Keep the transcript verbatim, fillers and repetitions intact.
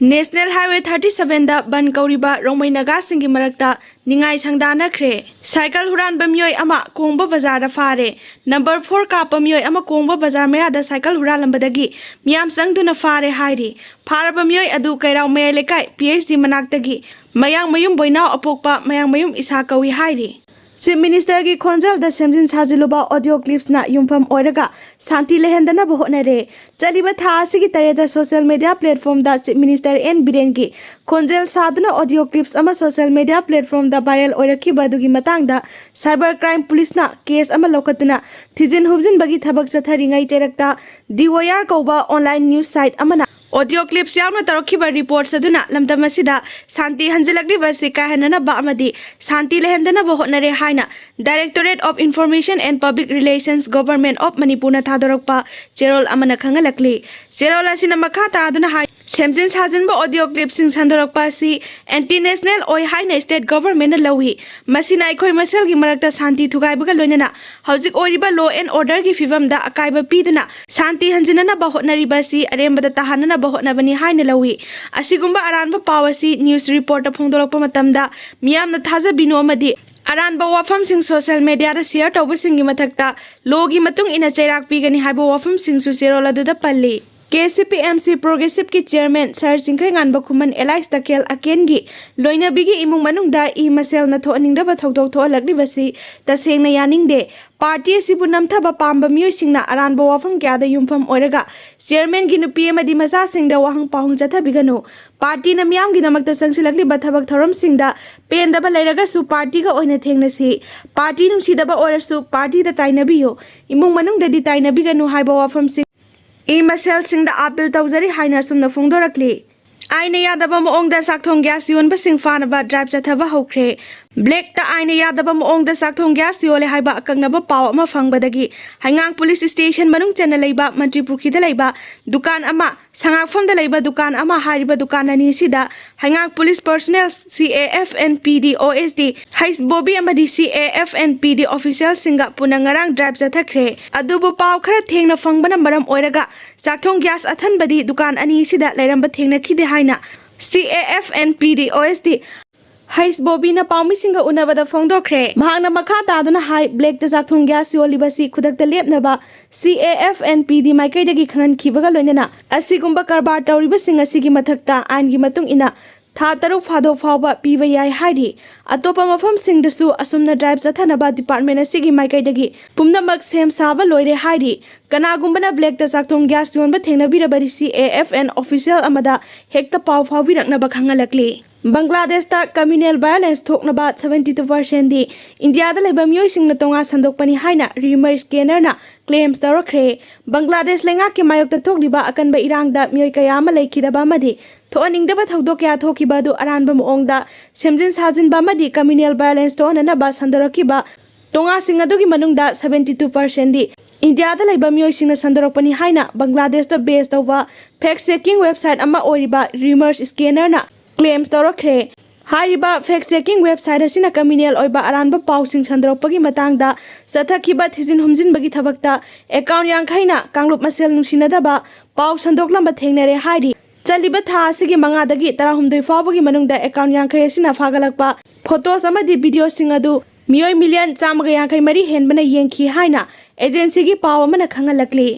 National Highway thirty seven ꯗ ꯕꯟ ꯀꯧꯔꯤꯕ ꯔꯣꯡꯃꯩ ꯅꯥꯒꯥꯁꯤꯡꯒꯤ ꯃꯔꯛꯇ ꯅꯤꯡꯉꯥꯏ ꯁꯪꯗꯥꯅꯈ꯭ꯔꯦ꯫ Cycle ꯍꯨꯔꯥꯟꯕ ꯃꯤꯑꯣꯏ ꯑꯃ ꯀꯣꯡꯕ ꯕꯖꯥꯔꯗ ꯐꯥꯔꯦ꯫ Number four ꯀꯥꯞꯄ ꯃꯤꯑꯣꯏ ꯑꯃ ꯀꯣꯡꯕ ꯕꯖꯥꯔ ꯃꯌꯥꯗ ꯁꯥꯏꯀꯜ ꯍꯨꯔꯥꯜꯂꯝꯕꯗꯒꯤ ꯃꯤꯌꯥꯝ ꯆꯪꯗꯨꯅ ꯐꯥꯔꯦ ꯍꯥꯏꯔꯤ꯫ ꯐꯥꯔꯕ ꯃꯤꯑꯣꯏ ꯑꯗꯨ ꯀꯩꯔꯥꯎ ꯃꯌꯥꯏ ꯂꯩꯀꯥꯏ P H D ꯃꯅꯥꯛꯇꯒꯤ ꯃꯌꯥꯡꯃꯌꯨꯝ ꯕꯣꯏꯅꯥꯎ ꯑꯄꯣꯛꯄ ꯃꯌꯥꯡꯃꯌꯨꯝ ꯏꯁꯥ ꯀꯧꯏ ꯍꯥꯏꯔꯤ꯫ Chief Minister ꯒꯤ ꯈꯣꯟꯖꯦꯜꯗ ꯁꯦꯝꯖꯤꯟ ꯁꯥꯖꯤꯜꯂꯨꯕ audio clips ꯅ ꯌꯨꯝꯐꯝ ꯑꯣꯏꯔꯒ ꯁꯥꯟꯇꯤ ꯂꯩꯍꯟꯗꯅꯕ ꯍꯣꯠꯅꯔꯦ꯫ ꯆꯠꯂꯤꯕ ꯊꯥ ꯑꯁꯤꯒꯤ ꯇꯔꯦꯠꯇ social media platform ꯗ Chief Minister N ꯕꯤꯔꯦꯟꯒꯤ ꯈꯣꯟꯖꯦꯜ ꯁꯥꯗꯨꯅ audio clips ꯑꯃ social media platform ꯗ viral ꯑꯣꯏꯔꯛꯈꯤꯕ ꯑꯗꯨꯒꯤ ꯃꯇꯥꯡꯗ Cyber Crime Police ꯅ case ꯑꯃ ꯂꯧꯈꯠꯇꯨꯅ ꯊꯤꯖꯤꯟ ꯍꯨꯝꯖꯤꯟꯕꯒꯤ ꯊꯕꯛ ꯆꯠꯊꯔꯤꯉꯩ ꯆꯩꯔꯛꯇ D Y R ꯀꯧꯕ online news site ꯑꯃꯅ audio clips ꯌꯥꯎꯅ ꯇꯧꯔꯛꯈꯤꯕ reports ꯑꯗꯨꯅ ꯂꯝꯗꯝ ꯑꯁꯤꯗ ꯁꯥꯟꯇꯤ ꯍꯟꯖꯤꯜꯂꯛꯂꯤꯕ ꯑꯁꯤ ꯀꯥꯏꯍꯟꯅꯅꯕ ꯑꯃꯗꯤ ꯁꯥꯟꯇꯤ ꯂꯩꯍꯟꯗꯅꯕ ꯍꯣꯠꯅꯔꯦ ꯍꯥꯏꯅ Directorate of Information and Public Relations, Government of Manipur ꯅ ꯊꯥꯗꯣꯔꯛꯄ ꯆꯦꯔꯣꯜ ꯑꯃꯅ ꯈꯪꯍꯜꯂꯛꯂꯤ꯫ ꯆꯦꯔꯣꯜ ꯑꯁꯤꯅ ꯃꯈꯥ ꯇꯥꯗꯨꯅ ꯍꯥꯏ, ꯁꯦꯝꯖꯤꯟ ꯁꯥꯖꯤꯟꯕ audio clips ꯁꯤꯡ ꯁꯟꯗꯣꯔꯛꯄ ꯑꯁꯤ anti national ꯑꯣꯏ ꯍꯥꯏꯅ state government ꯅ ꯂꯧꯏ꯫ ꯃꯁꯤꯅ ꯑꯩꯈꯣꯏ ꯃꯁꯦꯜꯒꯤ ꯃꯔꯛꯇ ꯁꯥꯟꯇꯤ ꯊꯨꯒꯥꯏꯕꯒ ꯂꯣꯏꯅꯅ ꯍꯧꯖꯤꯛ ꯑꯣꯏꯔꯤꯕ law and order ꯒꯤ ꯐꯤꯕꯝꯗ ꯑꯀꯥꯏꯕ ꯄꯤꯗꯨꯅ ꯁꯥꯟꯇꯤ ꯍꯟꯖꯤꯟꯅꯅꯕ ꯍꯣꯠꯅꯔꯤꯕ ꯑꯁꯤ ꯑꯔꯦꯝꯕꯗ ꯇꯥꯍꯟꯅꯅꯕ ꯍꯣꯠꯅꯕꯅꯤ ꯍꯥꯏꯅ ꯂꯧꯏ꯫ ꯑꯁꯤꯒꯨꯝꯕ ꯑꯔꯥꯟꯕ ꯄꯥꯎ ꯑꯁꯤ news report ꯇ ꯐꯣꯡꯗꯣꯔꯛꯄ ꯃꯇꯝꯗ ꯃꯤꯌꯥꯝꯅ ꯊꯥꯖꯕꯤꯅꯨ ꯑꯃꯗꯤ ꯑꯔꯥꯟꯕ ꯋꯥꯐꯝꯁꯤꯡ social media ꯗ share ꯇꯧꯕꯁꯤꯡꯒꯤ ꯃꯊꯛꯇ law ꯒꯤ ꯃꯇꯨꯡ ꯏꯟꯅ ꯆꯩꯔꯥꯛ ꯄꯤꯒꯅꯤ ꯍꯥꯏꯕ ꯋꯥꯐꯝꯁꯤꯡꯁꯨ ꯆꯦꯔꯣꯜ ꯑꯗꯨꯗ ꯄꯜꯂꯤ꯫ K C P M C Progressive ꯀꯤ chairman Sir ꯆꯤꯡꯈꯩꯉꯥꯟꯕ ꯈꯨꯃꯟ alias ꯇꯈꯦꯜ ꯑꯀꯦꯟꯒꯤ ꯂꯣꯏꯅꯕꯤꯒꯤ ꯏꯃꯨꯡ ꯃꯅꯨꯡꯗ ꯏ ꯃꯁꯦꯜꯅ ꯊꯣꯛꯍꯟꯅꯤꯡꯗꯕ ꯊꯧꯗꯣꯛ ꯊꯣꯛꯍꯜꯂꯛꯂꯤꯕꯁꯤ ꯇꯁꯦꯡꯅ ꯌꯥꯅꯤꯡꯗꯦ꯫ Party ꯑꯁꯤꯕꯨ ꯅꯝꯊꯕ ꯄꯥꯝꯕ ꯃꯤꯑꯣꯏꯁꯤꯡꯅ ꯑꯔꯥꯟꯕ ꯋꯥꯐꯝ ꯀꯌꯥꯗ ꯌꯨꯝꯐꯝ ꯑꯣꯏꯔꯒ chairman ꯒꯤ ꯅꯨꯄꯤ ꯑꯃꯗꯤ ꯃꯆꯥꯁꯤꯡꯗ ꯋꯥꯍꯪ ꯄꯥꯎꯍꯪ ꯆꯠꯊꯕꯤꯒꯅꯨ꯫ Party ꯅ ꯃꯤꯌꯥꯝꯒꯤꯗꯃꯛꯇ ꯆꯪꯁꯤꯜꯂꯛꯂꯤꯕ ꯊꯕꯛ ꯊꯧꯔꯝꯁꯤꯡꯗ ꯄꯦꯟꯗꯕ ꯂꯩꯔꯒꯁꯨ party ꯒ ꯑꯣꯏꯅ ꯊꯦꯡꯅꯁꯤ꯫ Party ꯅꯨꯡꯁꯤꯗꯕ ꯑꯣꯏꯔꯁꯨ party ꯗ ꯇꯥꯏꯅꯕꯤꯌꯨ꯫ ꯏꯃꯨꯡ ꯃꯅꯨꯡꯗꯗꯤ ꯇꯥꯏꯅꯕꯤꯒꯅꯨ ꯍꯥꯏꯕ ꯋꯥꯐꯝꯁꯤꯡ ꯏ ꯃꯁꯦꯜꯁꯤꯡꯗ appeal ꯇꯧꯖꯔꯤ ꯍꯥꯏꯅ ꯑꯁꯨꯝꯅ ꯐꯣꯡꯗꯣꯔꯛꯂꯤ꯫ ꯑꯥꯏꯟꯅ ꯌꯥꯗꯕ ꯃꯑꯣꯡꯗ ꯆꯥꯛꯊꯣꯡ gas ꯌꯣꯟꯕꯁꯤꯡ ꯐꯥꯅꯕ drive ꯆꯠꯊꯕ ꯍꯧꯈ꯭ꯔꯦ꯫ ꯕ꯭ꯂꯦꯛꯇ ꯑꯥꯏꯟꯅ ꯌꯥꯗꯕ ꯃꯑꯣꯡꯗ ꯆꯥꯛꯊꯣꯡ ꯒ꯭ꯌꯥꯁ ꯌꯣꯜꯂꯦ ꯍꯥꯏꯕ ꯑꯀꯛꯅꯕ ꯄꯥꯎ ꯑꯃ ꯐꯪꯕꯗꯒꯤ ꯍꯩꯉꯥꯡ ꯄꯨꯂꯤꯁ ꯁ꯭ꯇꯦꯁꯟ ꯃꯅꯨꯡ ꯆꯟꯅ ꯂꯩꯕ ꯃꯟꯇ꯭ꯔꯤꯄꯨꯈ꯭ꯔꯤꯗ ꯂꯩꯕ ꯗꯨꯀꯥꯟ ꯑꯃ, ꯁꯉꯥꯛꯐꯝꯗ ꯂꯩꯕ ꯗꯨꯀꯥꯟ ꯑꯃ ꯍꯥꯏꯔꯤꯕ ꯗꯨꯀꯥꯟ ꯑꯅꯤ ꯑꯁꯤꯗ ꯍꯩꯉꯥꯡ police personnel, C A F N P D O S D, ꯍꯩꯁ ꯕꯣꯕꯤ ꯑꯃꯗꯤ C A F N P D ꯑꯣꯐꯤꯁꯤꯌꯦꯜꯁꯤꯡꯒ ꯄꯨꯟꯅ ꯉꯔꯥꯡ ꯗ꯭ꯔꯥꯏꯚ ꯆꯠꯊꯈ꯭ꯔꯦ꯫ ꯑꯗꯨꯕꯨ ꯄꯥꯎ ꯈꯔ ꯊꯦꯡꯅ ꯐꯪꯕꯅ ꯃꯔꯝ ꯑꯣꯏꯔꯒ ꯆꯥꯛꯊꯣꯡ ꯒ꯭ꯌꯥꯁ ꯑꯊꯟꯕꯗꯤ ꯗꯨꯀꯥꯟ ꯑꯅꯤ ꯑꯁꯤꯗ ꯂꯩꯔꯝꯕ ꯊꯦꯡꯅꯈꯤꯗꯦ ꯍꯥꯏꯅ C A F N P D O S D ꯍꯩꯁ ꯕꯣꯕꯤꯅ ꯄꯥꯎꯃꯤꯁꯤꯡꯒ ꯎꯅꯕꯗ ꯐꯣꯡꯗꯣꯛꯈ꯭ꯔꯦ꯫ ꯃꯍꯥꯛꯅ ꯃꯈꯥ ꯇꯥꯗꯨꯅ ꯍꯥꯏ, ꯕ꯭ꯂꯦꯛꯇ ꯆꯥꯛꯊꯣꯡ ꯒ꯭ꯌꯥꯁ ꯌꯣꯜꯂꯤꯕꯁꯤ ꯈꯨꯗꯛꯇ ꯂꯦꯞꯅꯕ C A F N P D ꯃꯥꯏꯀꯩꯗꯒꯤ ꯈꯪꯍꯟꯈꯤꯕꯒ ꯂꯣꯏꯅꯅ ꯑꯁꯤꯒꯨꯝꯕ ꯀꯔꯕꯥꯔ ꯇꯧꯔꯤꯕꯁꯤꯡ ꯑꯁꯤꯒꯤ ꯃꯊꯛꯇ ꯑꯥꯏꯟꯒꯤ ꯃꯇꯨꯡ ꯏꯟꯅ ꯊꯥ ꯇꯔꯨꯛ ꯐꯥꯗꯣꯛ ꯐꯥꯎꯕ ꯄꯤꯕ ꯌꯥꯏ ꯍꯥꯏꯔꯤ꯫ ꯑꯇꯣꯞꯄ ꯃꯐꯝꯁꯤꯡꯗꯁꯨ ꯑꯁꯨꯝꯅ ꯗ꯭ꯔꯥꯏꯚ ꯆꯠꯊꯅꯕ ꯗꯤꯄꯥꯔꯠꯃꯦꯟ ꯑꯁꯤꯒꯤ ꯃꯥꯏꯀꯩꯗꯒꯤ ꯄꯨꯝꯅꯃꯛ ꯁꯦꯝ ꯁꯥꯕ ꯂꯣꯏꯔꯦ ꯍꯥꯏꯔꯤ꯫ ꯀꯅꯥꯒꯨꯝꯕꯅ ꯕ꯭ꯂꯦꯛꯇ ꯆꯥꯛꯊꯣꯡ ꯒ꯭ꯌꯥꯁ ꯌꯣꯟꯕ ꯊꯦꯡꯅꯕꯤꯔꯕꯗꯤ C A F N official ꯑꯃꯗ ꯍꯦꯛꯇ ꯄꯥꯎ ꯐꯥꯎꯕꯤꯔꯛꯅꯕ ꯈꯪꯍꯜꯂꯛꯂꯤ꯫ ꯕꯪꯒ꯭ꯂꯥꯗꯦꯁꯇ ꯀꯝꯃ꯭ꯌꯨꯅꯦꯜ ꯚꯥꯏꯑꯣꯂꯦꯟꯁ ꯊꯣꯛꯅꯕ seventy two percent ꯗꯤ ꯏꯟꯗꯤꯌꯥꯗ ꯂꯩꯕ ꯃꯤꯑꯣꯏꯁꯤꯡꯅ ꯇꯣꯉꯥꯟ ꯁꯟꯗꯣꯛꯄꯅꯤ ꯍꯥꯏꯅ ꯔꯤꯌꯨꯃꯔ ꯁ꯭ꯀꯦꯅꯔꯅ ꯀ꯭ꯂꯦꯝꯁ ꯇꯧꯔꯛꯈ꯭ꯔꯦ꯫ ꯕꯪꯒ꯭ꯂꯥꯗꯦꯁ ꯂꯩꯉꯥꯛꯀꯤ ꯃꯥꯌꯣꯛꯇ ꯊꯣꯛꯂꯤꯕ ꯑꯀꯟꯕ ꯏꯔꯥꯡꯗ ꯃꯤꯑꯣꯏ ꯀꯌꯥ ꯑꯃ ꯂꯩꯈꯤꯗꯕ ꯑꯃꯗꯤ ꯊꯣꯛꯍꯟꯅꯤꯡꯗꯕ ꯊꯧꯗꯣꯛ ꯀꯌꯥ ꯊꯣꯛꯈꯤꯕ ꯑꯗꯨ ꯑꯔꯥꯟꯕ ꯃꯑꯣꯡꯗ ꯁꯦꯝꯖꯤꯟ ꯁꯥꯖꯤꯟꯕ ꯑꯃꯗꯤ ꯀꯝꯃ꯭ꯌꯨꯅꯦꯜ ꯚꯥꯏꯑꯣꯂꯦꯟꯁ ꯊꯣꯛꯍꯟꯅꯅꯕ ꯁꯟꯗꯣꯔꯛꯈꯤꯕ ꯇꯣꯉꯥꯁꯤꯡ ꯑꯗꯨꯒꯤ ꯃꯅꯨꯡꯗ seventy two percent ꯗꯤ ꯏꯟꯗꯤꯌꯥꯗ ꯂꯩꯕ ꯃꯤꯑꯣꯏꯁꯤꯡꯅ ꯁꯟꯗꯣꯔꯛꯄꯅꯤ ꯍꯥꯏꯅ ꯕꯪꯒ꯭ꯂꯥꯗꯦꯁꯇ ꯕꯦꯁ ꯇꯧꯕ ꯐꯦꯛ ꯆꯦꯀꯤꯡ ꯋꯦꯕꯁꯥꯏꯠ ꯑꯃ ꯑꯣꯏꯔꯤꯕ ꯔꯤꯌꯨꯃꯔꯁ ꯁ꯭ꯀꯦꯅꯔꯅ ꯀ꯭ꯂꯦꯝꯁ ꯇꯧꯔꯛꯈ꯭ꯔꯦ꯫ ꯍꯥꯏꯔꯤꯕ ꯐꯦꯛ ꯆꯦꯀꯤꯡ ꯋꯦꯕꯁꯥꯏꯠ ꯑꯁꯤꯅ ꯀꯝꯃ꯭ꯌꯨꯅꯦꯜ ꯑꯣꯏꯕ ꯑꯔꯥꯟꯕ ꯄꯥꯎꯁꯤꯡ ꯁꯟꯗꯣꯔꯛꯄꯒꯤ ꯃꯇꯥꯡꯗ ꯆꯠꯊꯈꯤꯕ ꯊꯤꯖꯤꯟ ꯍꯨꯝꯖꯤꯟꯕꯒꯤ ꯊꯕꯛꯇ ꯑꯦꯀꯥꯎꯟ ꯌꯥꯡꯈꯩꯅ ꯀꯥꯡꯂꯨꯞ ꯃꯁꯦꯜ ꯅꯨꯡꯁꯤꯅꯗꯕ ꯄꯥꯎ ꯁꯟꯗꯣꯛꯂꯝꯕ ꯊꯦꯡꯅꯔꯦ ꯍꯥꯏꯔꯤ꯫ ꯆꯠꯂꯤꯕ ꯊꯥ ꯑꯁꯤꯒꯤ ꯃꯉꯥꯗꯒꯤ ꯇꯔꯥꯍꯨꯝꯗꯣꯏ ꯐꯥꯎꯕꯒꯤ ꯃꯅꯨꯡꯗ ꯑꯦꯀꯥꯎꯟ ꯌꯥꯡꯈꯩ ꯑꯁꯤꯅ ꯐꯥꯒꯠꯂꯛꯄ ꯐꯣꯇꯣꯁ ꯑꯃꯗꯤ ꯚꯤꯗꯤꯑꯣꯁꯤꯡ ꯑꯗꯨ ꯃꯤꯑꯣꯏ ꯃꯤꯂꯤꯌꯟ ꯆꯥꯝꯃꯒ ꯌꯥꯡꯈꯩ ꯃꯔꯤ ꯍꯦꯟꯕꯅ ꯌꯦꯡꯈꯤ ꯍꯥꯏꯅ ꯑꯦꯖꯦꯟꯁꯤꯒꯤ ꯄꯥꯎ ꯑꯃꯅ ꯈꯪꯍꯜꯂꯛꯂꯤ꯫